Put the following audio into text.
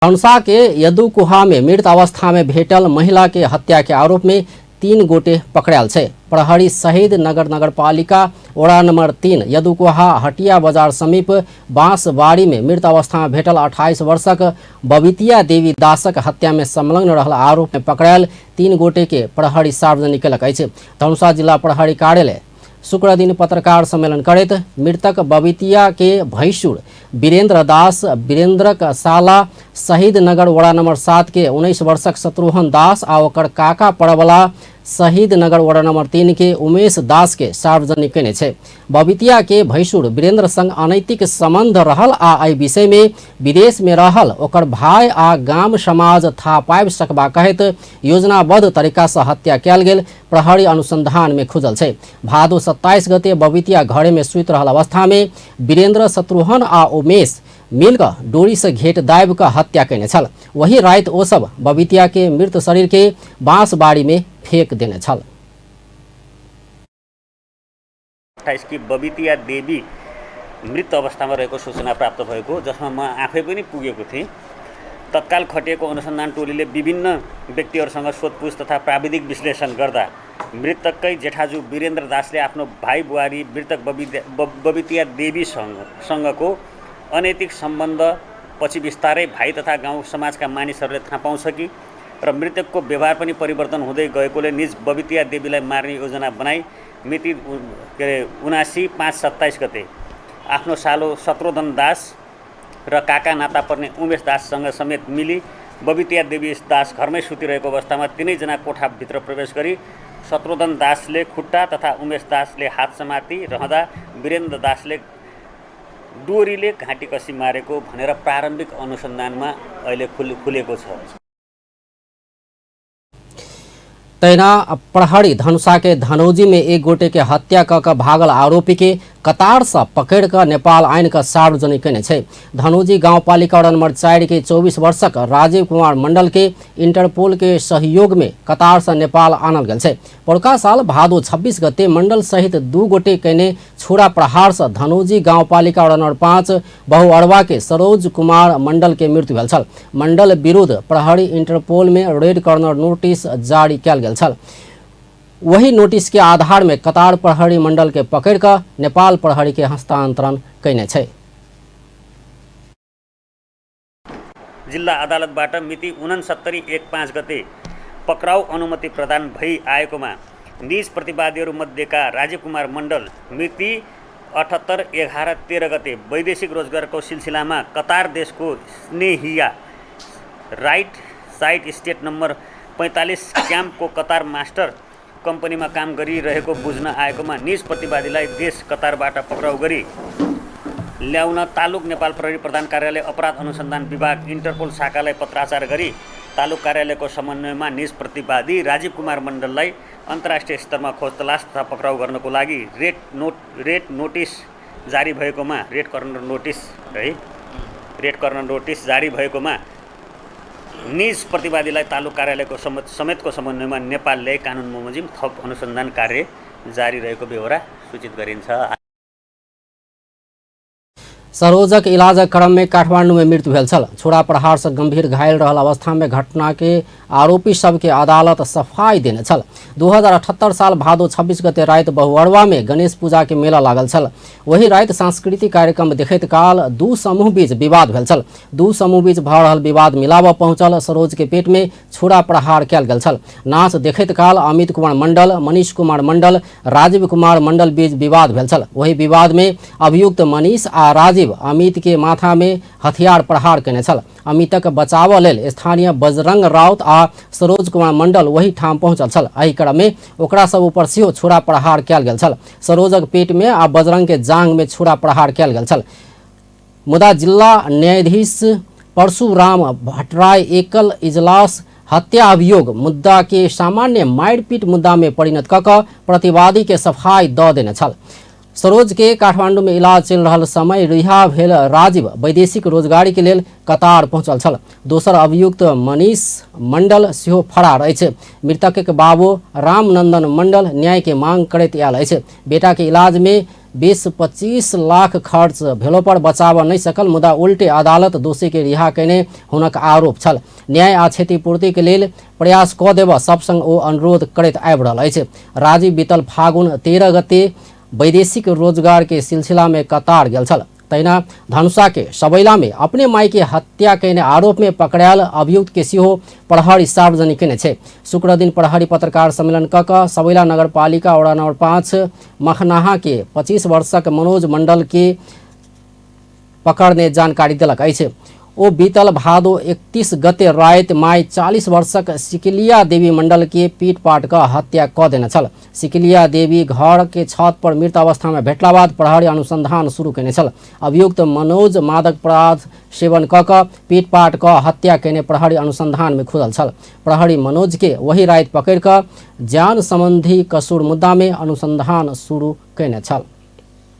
धनुषा के यदुकुहा में मृत अवस्था में भेटल महिला के हत्या के आरोप में 3 गोटे पकड़ायल छै। प्रहरी शहीद नगर नगरपालिका वडा नंबर 3 यदुकुहा हटिया बाजार समीप बांसबाड़ी में मृत अवस्था में भेटल 28 वर्षक बबितिया देवी दासक हत्या में संलग्न रहल आरोप में पकड़ायल 3 गोटे के प्रहरी सार्वजनिक केलक अछि। धनुषा जिला प्रहरी कार्यालय शुक्र दिन पत्रकार सम्मेलन करैत मृतक बबितिया के भैंसुर वीरेंद्र दास, वीरेंद्रक साला शहीद नगर वडा नंबर 7 के 19 वर्षक शत्रुघ्न दास आ ओकर काका पड़वला शहीद नगर वडा नंबर 3 के उमेश दास के सार्वजनिक केने छै। बबितिया के भैंसुर वीरेंद्र संग अनैतिक संबंध रहल आ एहि विषय में विदेश में रहल ओकर भाई आ गाम समाज था पाबि सकबा कहैत योजनाबद्ध तरीका से हत्या कयल गेल प्रहरी अनुसंधान में खुजल छै। भादो 27 गते बबितिया घरे में सुति रहल अवस्था में वीरेंद्र, शत्रुघ्न आ उमेश मिलकर डोरी से घेट दाबि कऽ हत्या केने छल। वही राति ओ सब बबितिया के मृत शरीर के बांसबाड़ी में फेंक देने छल। 28 की बबितिया देवी मृत अवस्थामा रहेको सूचना प्राप्त भएको, जसमा म आफै पनि पुगेको थिएँ। तत्काल खटिएको अनुसन्धान टोलीले विभिन्न व्यक्तिहरूसँग सोधपुछ तथा प्राविधिक विश्लेषण गर्दा मृतककै जेठाजु वीरेन्द्र दासले आफ्नो भाइ बुहारी मृतक बबितिया देवीसँगको अनैतिक सम्बन्ध पछि बिस्तारै भाइ तथा गाउँ समाजका मानिसहरूले थाहा पाउँछ कि र मृतकको व्यवहार पनि परिवर्तन हुँदै गएकोले निज बबितिया देवीलाई मार्ने योजना बनाई मिति के अरे 79/5/27 गते आफ्नो सालो शत्रुघ्न दास र काका नाता पर्ने उमेश दाससँग समेत मिली बबितिया देवी दास घरमै सुतिरहेको अवस्थामा तिनैजना कोठाभित्र प्रवेश गरी शत्रुघ्न दासले खुट्टा तथा उमेश दासले हात समाती रहँदा वीरेन्द्र दासले डोरीले घाँटी कसी मारेको भनेर प्रारम्भिक अनुसन्धानमा अहिले खुलेको छ। तहिना प्रहरी धनुषा के धनौजी में एक गोटे के हत्या क के भागल आरोपी के कतार से पकड़ कऽ नेपाल आनि कऽ सार्वजनिक केने छै। धनौजी गांवपालिका वार्ड नंबर 4 के 24 वर्षक राजीव कुमार मंडल के इंटरपोल के सहयोग में कतार से नेपाल आनल गेल छै। पौरका साल भादो 26 गते मंडल सहित 2 गोटे केने छुरा प्रहार से धनौजी गांवपालिका वार्ड नंबर 5 बहुअरवा के सरोज कुमार मंडल के मृत्यु भेल छल। मंडल विरुद्ध प्रहरी इंटरपोल में रेड कॉर्नर नोटिस जारी कयल गेल छल। वही नोटिस के आधार में कतार प्रहरी मंडल के पकड़ कऽ नेपाल प्रहरी के हस्तांतरण कयने छै। जिल्ला अदालतबाट मिति 69/1/5 गते पक्राउ अनुमति प्रदान भई आएकोमा निज प्रतिवादीहरू मध्येका राजीव कुमार मण्डल मिति 78/11/13 गते वैदेशिक रोजगारको सिलसिलामा कतार देशको स्नेहिया राइट साइड स्टेट नम्बर 45 क्याम्पको कतार मास्टर कम्पनीमा काम गरिरहेको बुझ्न आएकोमा निज प्रतिवादीलाई देश कतारबाट पक्राउ गरी ल्याउन तालुक नेपाल प्रहरी प्रधान कार्यालय अपराध अनुसन्धान विभाग इन्टरपोल शाखालाई पत्राचार गरी तालुक कार्यालयको समन्वयमा निज प्रतिवादी राजीव कुमार मण्डललाई अन्तर्राष्ट्रिय स्तरमा खोज तलास तथा पक्राउ गर्नको लागि रेड नोटिस जारी भएकोमा रेड कर्नर नोटिस है रेड कर्नर नोटिस जारी भएकोमा निज प्रतिवादीलाई तालुक कार्यालयको समेतको समन्वयमा नेपाल ल्याई कानुन बमोजिम थप अनुसन्धान कार्य जारी रहेको बेहोरा सूचित गरिन्छ। सरोजक इलाजक क्रम में काठमांडू में मृत्यु भेल छल। छुरा प्रहार से गंभीर घायल रहल अवस्था में घटना के आरोपी सबके अदालत सफाई देने छल। 2078 साल भादो 26 गते राति बहुअरवा में गणेश पूजा के मेला लागल छल। वही राति सांस्कृतिक कार्यक्रम देखैत काल दू समूह बीच विवाद भेल छल। दू समूह बीच भऽ रहल विवाद मिलाबऽ पहुंचल सरोज के पेट में छुरा प्रहार कयल गेल छल। नाच देखैत काल अमित कुमार मंडल, मनीष कुमार मंडल, राजीव कुमार मंडल बीच विवाद भेल छल। वही विवाद में अभियुक्त मनीष आ राजीव अमित के माथा में हथियार प्रहार केने छल। अमितक बचाव लेल स्थानीय बजरंग राउत आ सरोज कुमार मंडल वही ठाम पहुंचल छल। एहि क्रम में ओकरा सब ऊपर सेहो छुरा प्रहार कयल गेल छल। सरोजक पेट में आ बजरंग के जांग में छुरा प्रहार कयल गेल छल। मुदा जिला न्यायाधीश परशुराम भट्टराय एकल इजलास हत्या अभियोग मुद्दा के सामान्य मारिपीट मुद्दा में परिणत कऽ कऽ प्रतिवादी के सफाई दऽ देने छल। सरोज के काठमांडू में इलाज चलि रहल समय रिहा भेल राजीव वैदेशिक रोजगारी के लेल कतार पहुंचल छल। दोसर अभियुक्त मनीष मंडल सेहो फरार अछि। मृतक के बाबू रामनंदन मंडल न्याय के मांग करैत आयल अछि। बेटा के इलाज में 20-25 लाख खर्च भेलो पर बचाव नहि सकल, मुदा उल्टे अदालत दोषी के रिहा कयने हुनक आरोप छल। न्याय आ क्षतिपूर्ति के लेल प्रयास कऽ देबऽ सब संग ओ अनुरोध करैत आबि रहल अछि। राजीव बीतल फागुन 13 गते वैदेशिक रोजगार के सिलसिला में कतार गेल छल। तहिना धनुषा के सबैला में अपने माय के हत्या कयने आरोप में पकड़ायल अभियुक्त के सेहो प्रहरी सार्वजनिक कयने छै। शुक्र दिन प्रहरी पत्रकार सम्मेलन क कऽ सबैला नगरपालिका वडा नंबर 5 मखनाहा के 25 वर्षक मनोज मंडल के पकड़ने जानकारी देलक अछि। ओ बीतल भादो 31 गते राति माय 40 वर्षक सिकिलिया देवी मंडल के पीट पाट कऽ हत्या कऽ देने छल। सिकिलिया देवी घर के छत पर मृत अवस्था में भेटला बाद प्रहरी अनुसंधान शुरू कयने छल। अभियुक्त मनोज मादक पदार्थ सेवन कऽ कऽ पीट पाट कऽ हत्या कयने प्रहरी अनुसंधान में खुजल छल। प्रहरी मनोज के वही राति पकड़ि कऽ जान संबंधी कसूर मुद्दा में अनुसंधान शुरू कयने छल।